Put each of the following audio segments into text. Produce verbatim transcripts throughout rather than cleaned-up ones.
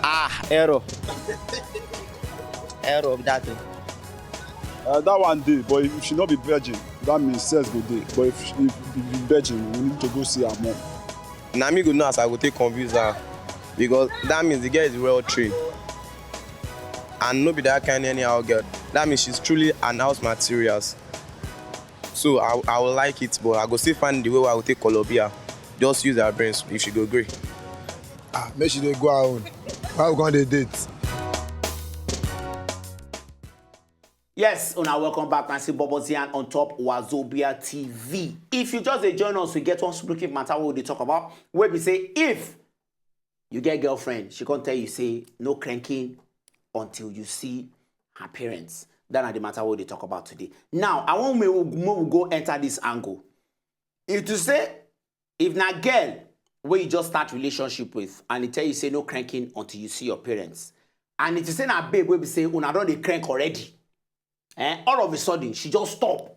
Ah, error. Error be that thing. Uh, that one day, but if she not be virgin, that means sex go day. But if she if be virgin, we need to go see her mom. Na me go know as I go take convince her, because that means the girl is well trained and no be that kind anyhow girl. That means she's truly an house materials. So I, I will like it, but I go still find the way I will take Columbia. Just use her brains if she go agree. Ah, make she dey go her own. Why we gonna dey date? Yes, una welcome back and see Bobo Zian on top Wazobia T V. If you just dey join us, we get one smoking matter we dey talk about. Where we say if you get girlfriend, she can't tell you say no cranking until you see her parents. That are the matter we dey talk about today. Now, I want me we go enter this angle. If to say if na girl wey you just start relationship with and e tell you say no cranking until you see your parents, and if to say na babe wey be say una don dey crank already, eh, all of a sudden she just stop,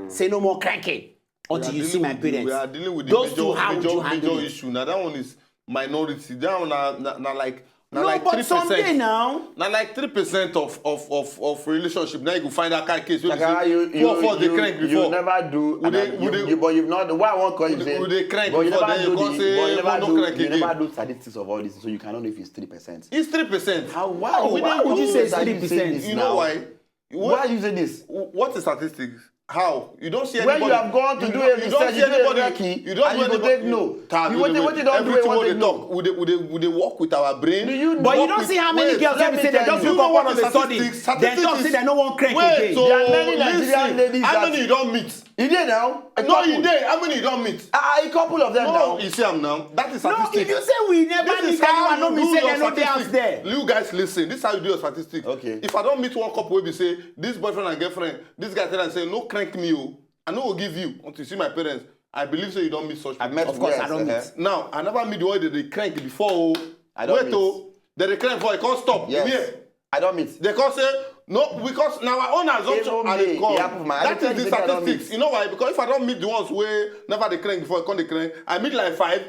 say no more cranking until you see my parents. We are dealing with the Those major, two, how would major, you handle major it? Issue. Now that one is minority. That one na, na, na like na No, like but three someday percent. Now, Na like three percent of of of of relationship. Now you go find that kind of case. Wey be Saka, say you, two of you, us dey you, crank you before. Never do. We and dey- then we you, dey- you, but you've not. Why I won't call we you dey- say? we dey crank But you before, never then do you come the. say But you no, never no do. crank You again. Never do statistics of all this, so you cannot know if it's three percent. It's three percent. how why would you say it's three percent? You know why? Why you say this? What is statistics? How? You don't see When anybody. you have gone to you do don't- a you don't research, see you do a anybody. recce, You don't and do you go anybody. take no. Tag, You you wetin know, wetin don do everything wey wey dey dey talk. talk, we dey we dey we dey work with our brain. Do you But you work don't with- see how many wait, girls let wey me say they tell just you. wake up all of a Statistics, sudden, they just say statistics. they no wan crank Wait, again. so There are many listen, Nigerian ladies how that- many you don meet? E dey now. A No, couple. E dey. How many you don meet? Ah, a couple of them No, now. You see am now. That is No, statistics. If you say we never This meet is how anyone, no you mean do say your they no dey out statistics. There. You guys listen. This is how you do your statistics. Okay. If I don't meet one couple wey be say this boyfriend and girlfriend, this guy tell am say no crank me o, I no go give you until you see my parents. I believe say you don't meet such. I met Of course, yes, I don't uh-huh. meet. Now I never meet the one that they crank before o. I don't Wait meet. O, that they crank before I can't stop. Yes. Here. I don't meet. They can't say no because now our own assumption Even and they me, come. it happen for my- I That don't is the think I don't statistics. meet. You know why? Because if I don't meet the ones where never they crank before, I can't they crank. I meet like five.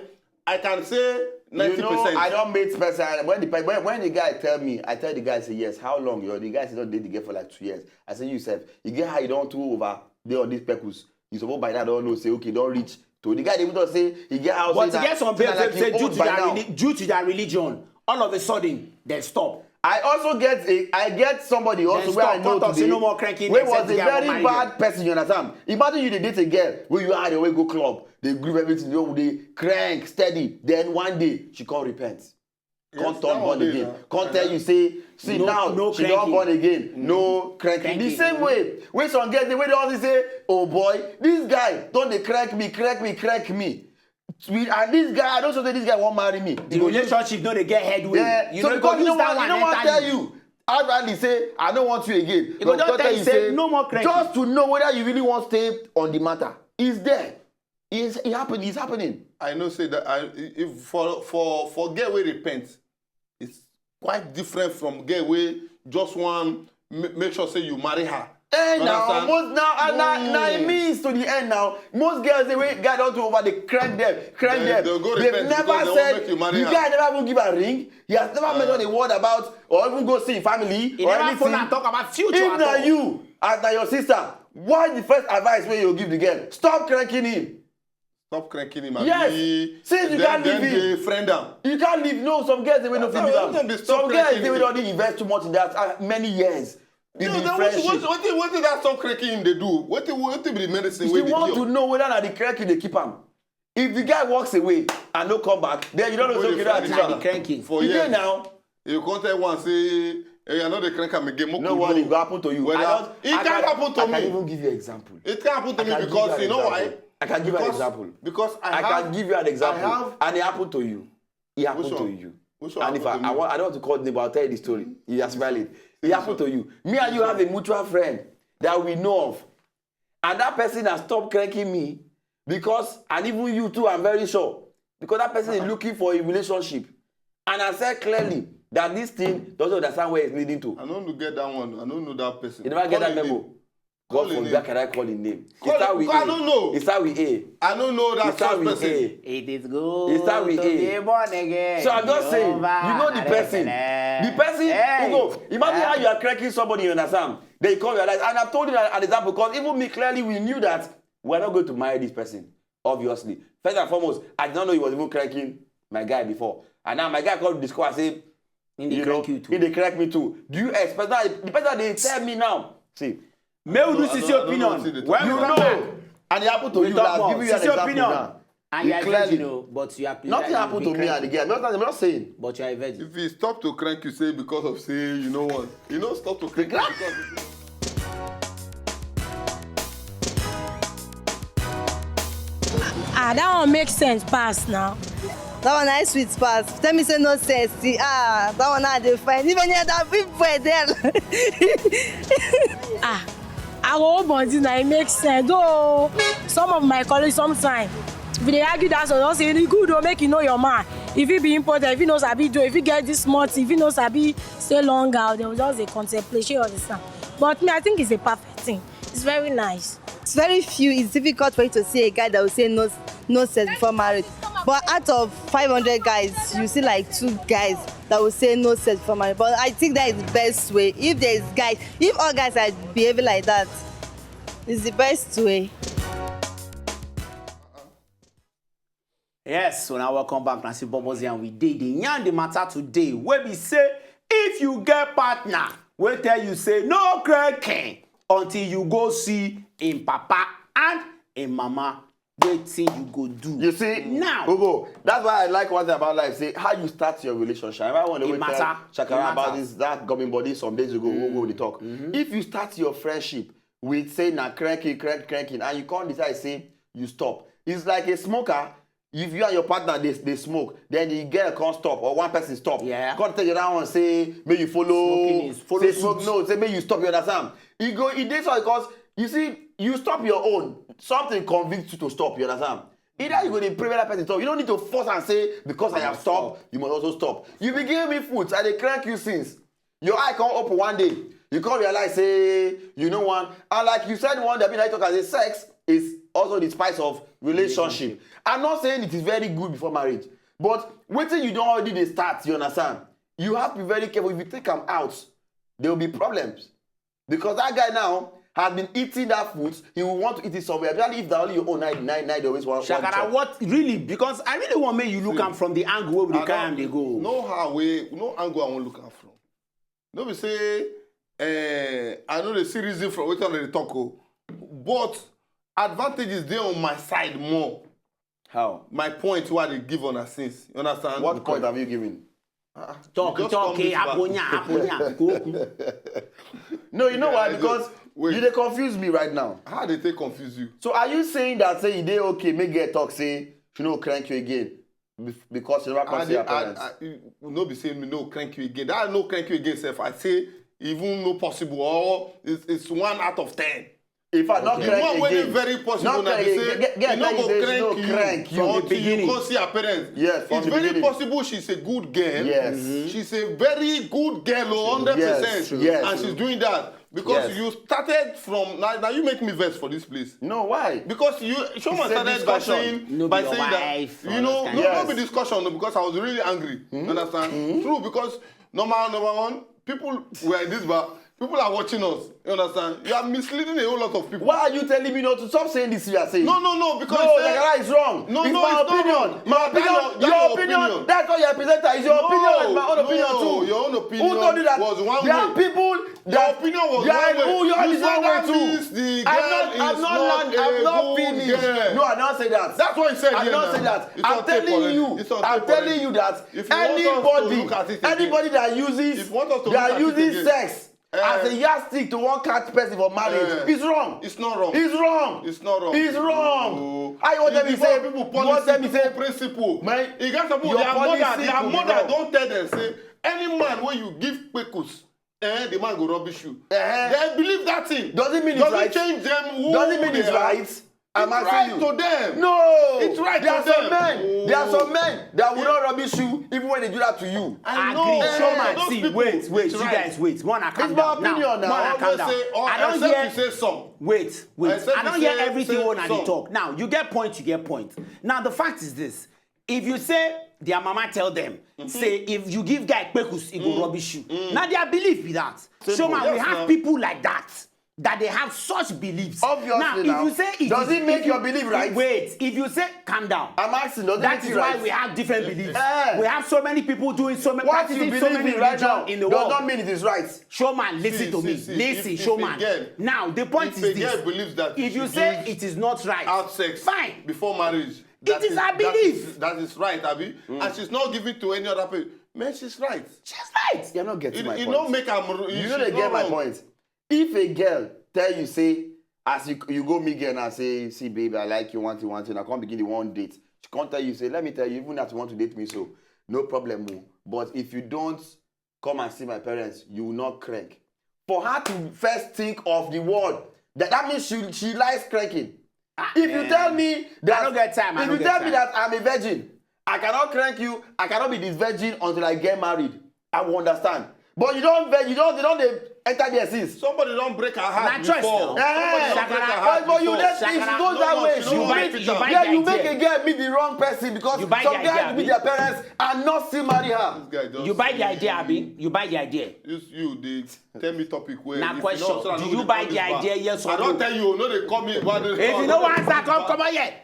I can say ninety You percent. Know, I don't meet person. When the pe- when, when the guy tell me, I tell the guy say yes. How long? You The guy say don't date the girl for like two years. I say you sef, you get how you don't two over there on these purpose. You suppose by now don't know say okay, don't reach. So the guy dey even talk say he get house. But say e na- get some say na babes like wey you say due old to by their now. Reli- due to their religion, all of a sudden they stop. I also get a I get somebody also Then where I stop, know cut off, say today no more cranking, wey except was a the guy very wan marry bad them. Person. You understand? Imagine you dey date a girl wey you are the way go club, dey groove everything, you know, dey crank steady. Then one day she come repent. Come Yes, turn that born one dey again. now. Come tell you say, see No- now no she cranking. Don born again. No cranking. Cranking. The same way wey some girls dey wey dey always say, oh boy, this guy don dey crank me, crank me, crank me. We, and this guy, I don show say this guy wan marry me. The relationship no dey get headway. Yeah. You So know, because use you know that what, one you know what enter tell you. You, outrightly say, I don't want you again. He go just tell you say, no more cranking. Just to know whether you really want to stay on the matter. Is there. It's it happen. It's happening. I know say that I if for for for girl wey repent, it's quite different from girl wey just wan ma- make sure say you marry her. Hey, You now, understand? Most now, and now, now it means to the end now. Most girls, the way guy don't do over, they crank them, crank They- them. they'll go They've repent never because they won't said make you marry the her. Guy never even give a ring. He has never mentioned a word about or even go see family He or never anything. Phone and talk about future If at na all. You, as na your sister, why the first advice wey you give the girl? Stop cranking him. Stop cranking him. Yes. Abi Since you then- can't then leave they it. Friend am. You can't leave. No, some girls they will not No, feel no, no, that. they stop Some girls cranking they will him. Not invest too much in that uh, many years. In No, the then what, friendship. What, what, what did that stop cranking him they do? What, what, what did the medicine If wey you dey want cure? To know whether na the cranking they keep am. If the guy walks away and no come back, then you don't know Wey say dey okay, friend that's you fine. na Cranking. For You years. Dey now. You can't tell one say, hey, I know they crank am again. Make No we worry, know go happen to you. whether- I don't- It I can't can- happen to I me. Can even give you example. It can't happen to I me can give because an you know why? Example. I can give you an Because- example. Because I, I have, Can give you an example, I have, and it happened to you. It happened Which to one? You. Which one And if I, happened to I, me? Want, I don't want to call the name, but I'll tell you the story. You are smiling. It happened to you. Me and you have a mutual friend that we know of, and that person has stopped cranking me because, and even you too, I'm very sure, because that person is looking for a relationship, and I said clearly that this thing doesn't understand where it's leading to. I don't know get that one. I don't know that person. You never get Call that the memo. Name. God Call him forbid, name. I cannot call him name. Call It's how him, we because I A. don't know. It's how we A. I don't know that It's how such we person. A. It is good It's how we to A. be born again. So I'm just saying, Jehovah you know the person. Arepele. The person Hey. who go. Imagine Eh? how you are cranking somebody, you understand? Then you come realize, and I've told you that an example because even me clearly we knew that we're not going to marry this person. Obviously, first and foremost, I did not know he was even cranking my guy before, and now my guy called discover say In the you crank know, you too. He dey crank me too. Do you expect that the person dey tell me now? See, May we do I don't- sisi I don't know opinion. wetin dey When talk we you come know, back, and it happened to we you. talk I'll more. give you an Sisi example opinion. Now. And you are a Clearly. virgin o, but you are Nothing happened to me and the girl. I'm not, I'm not saying. But you are a virgin. If he stop to crank you, say because of say you know what, you know stop to crank you because. Ah, that one makes sense pass now. That one I sweet pass. Tell me say no sense. See, ah, that one I dey find. Even here, that big boy there. Ah, I go body now, it makes sense. Though some of my colleagues sometimes, if they argue that, so don't say e good o, make you know your man. If he be important, if he knows I be do, if he get this small thing, if he knows I be stay long out, they will just dey contemplate. Shey you understand? But me, I think it's a perfect thing. It's very nice. It's very few. It's difficult for you to see a guy that will say no, no sex before marriage. But out of five hundred guys, you see like two guys that will say no sex before marriage. But I think that is the best way. If there is guys, if all guys are behaving like that, it's the best way. Yes, so now welcome back. Now see Bobozi and we dey the yarn the matter today. Where we say if you get partner, we tell you say no cranking until you go see him papa and him mama. Wetin you go do? You see, now. Ugo, that's why I like one thing about life. Say how you start your relationship. I want to It tell matter. Shakara It about matters. This that government body some days ago. Ugo, we talk. If you start your friendship with say na cranky, crank, cranking, and you can't decide say you stop. It's like a smoker. If you and your partner they, they smoke, then the girl can't stop or one person stop. Yeah. Can't tell the other one say may you follow. Smoking is follow Say suit. Smoke no. Say may you stop. You understand? It go. It is all because you see you stop your own. Something convicts you to stop. You understand? Either you go to pray that person stop. You don't need to force and say because I have stopped, you must also stop. You be giving me food. I dey crank you since. Your eye can't open one day. You can't realize say you know one. And like you said one day, I mean I talk as a sex is also the spice of relationship. I'm not saying it is very good before marriage, but waiting you don't already dey start. You understand? You have to be very careful. If you take them out, there will be problems because that guy now has been eating that food. He will want to eat it somewhere. Especially if that only your own night, night, night, always one. Shakara, what really? Because I really want make you look am from the angle where we I carry am don't- dey go. No how we, no angle I wan look am from. No be say eh, I know the see reason from wetin I dey talk o, but advantages dey on my side more. How? My point wey I dey give una since, you understand? What point have you given? Talk, You just talk, come eh, this back. Aponya, Aponya. Go open. No, you know Yeah, why? I do. Because Wait. You dey confuse me right now. How they take confuse you? So are you saying that say you dey okay, make girl talk say she no crank you again bef- because she never I come see dey, her parents? I, I, you no be say me no crank you again. That no crank you again sef. I say even no possible or it's, it's one out of ten. In fact, not The crank one wey dey again. very possible Not na crank be again. say Get- get- e no tell you go say she crank no you crank you. until you beginning. Go see her parents. Yes, from It's the very beginning. Possible she's a good girl. Yes. She's a very good girl, oh, hundred percent. Yes, yes. And she's doing that because Yes. You started from now. Now you make me vex for this place. No, why? Because you, someone It's a started discussion. Talking No by be your saying wife, that all you know, those no, kind of no be discussion no, because I was really angry. You understand? True, because number number one, people were in this bar. People are watching us. You understand? You are misleading a whole lot of people. Why are you telling me not to stop saying this you are saying? No, no, no, because No, you say- Shakara is wrong. No, It's no, my it's not opinion. wrong. My That opinion. your- that Your your opinion. Opinion. That's not your presenter. It's your No, opinion and my own no, opinion too. Your own opinion Who told you that? Was one There are way. People Your that opinion was your one way. Who your You is said one that way too. means the I'm girl not. I'm is not. Not Land, a I'm not good finished. Girl. No, I don't say that. That's what he said. I Here don't now. say that. It's I'm on tape telling already. You. It's on I'm tape telling already. You that If you want us to anybody, look at it again, anybody that uses, if you want us to they look are at it using again, sex Eh. as a yardstick to one catch person for marriage. Eh. It's wrong. It's not wrong. It's wrong. It's not wrong. It's wrong. Oh. I want them to People- say. People You want them to policy, say. Principle. Man, You got some people. your Their mother, policy their could be mother wrong. Don't tell them say any man when you give kpekus, eh, the man go rubbish you. Eh. They believe that thing. Does it mean it's Does right? It change them? Who Does it mean they it's are? Right? I'm It's asking right you. to them. No, It's right there to are some them. men. There are Oh. some men that will not rubbish you even when they do that to you. I Agree. know. Show man, Those see, people, wait, wait, it's you right. Guys, wait. Wanna calm It's my down. Now, opinion now. Wanna Always calm down. Say, oh, I don't except hear. You say some. Wait, wait. Except I don't you hear say- everything say when I dey some. Talk. Now, you get point, you get point. Now, the fact is this. If you say their mama tell them, say if you give guy kpekus, he go rubbish you. Now their belief be that. Show man, we Yes, have now. People like that that they have such beliefs. Obviously Now, if now. you say it Does is- it make if you- your belief right? Wait, if you say calm down. I'm asking. Does it That make is you why right? We have different beliefs. Eh. We have so many people doing so many What you practicing believe so many in right religion now in the does world. Not mean it is right. Show man, listen See, to see, me. see, Listen, if- show if a man. girl- Now the point if is a girl this. Believes that If she you say gives it is not right, Have sex fine. Before marriage. It is her that belief. That is right, Abi. And she's not giving to any other person. Man, she's right. She's right. You're not getting It, my it point. Don't make her. You know they get my point. If a girl tell you say, as you, you go meet girl and say, see baby, I like you, want you, want you, and I come begin the one date. She can't tell you say, let me tell you, even as you want to date me, so no problem. Oh. But if you don't come and see my parents, you will not crank. For her to first think of the word, that, that means she she likes cranking. If you tell me that I don't get time, I if don't you get tell me time. That I'm a virgin, I cannot crank you. I cannot be this virgin until I get married. I will understand. But you don't, you don't, you don't dey enter there since. Somebody don't break her heart Na choice before. now. Somebody Eh, don't break her Shakara. heart But you before. just Shakara. It goes that No, way. she You don't make, fit am. You buy yeah, the you make idea. A girl meet the wrong person because You buy some the guys idea, meet Abi. Their parents and not still marry her. This guy just You buy the idea, Abi. You buy the idea. You, you did tell me topic where Na if you question. Know, so I Do know you they buy call the this back. Idea? Yes or I don't no? Tell you, no, they call me. What they If you no answer, come come on here.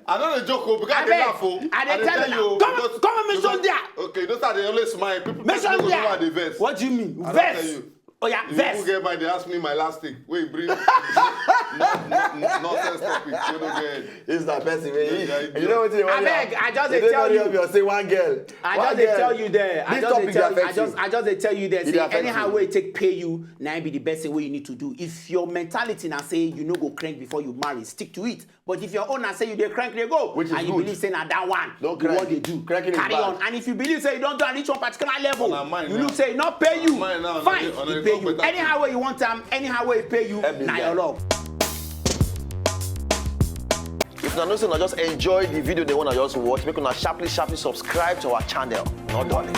I don't dey joke o, because I dey Abeg, laugh o. I dey Dey tell you. o, Come, because- come on, Mister because- There. Okay, those are the only smile. People Mister people There. Know they vex. What do you mean? I don't Vex. Tell you. Oh yeah, You vex. People get by, they ask me my last thing. Wait, bring nonsense topic. You know, get This na person wey Yeah, yeah, you know wetin you want. Abeg, I just They dey tell don't you. Obvious, say one girl. I One just dey girl. Tell you there. I This just dey topic tell dey you. I affect just, you. I just dey tell you there. It dey Say affect anyhow you. Wey take pay you, na im be the best thing wey you need to do. If your mentality na say you no go crank before you marry, stick to it. But if your own na say you dey crank dey go, Which is and you good. Believe say na that one Don't you crank. Wan dey do, Cranking is carry bad. On. And if you believe say you don do am reach one particular level, Na mine you now. Look say e no pay you, Mine now, fine, na the- e na pay the you. better Anyhow wey you want am, anyhow wey e pay you, Help this na guy. Your love. If una know say una just enjoy the video, they wanna just watch, make una sharply sharply subscribe to our channel. No darling.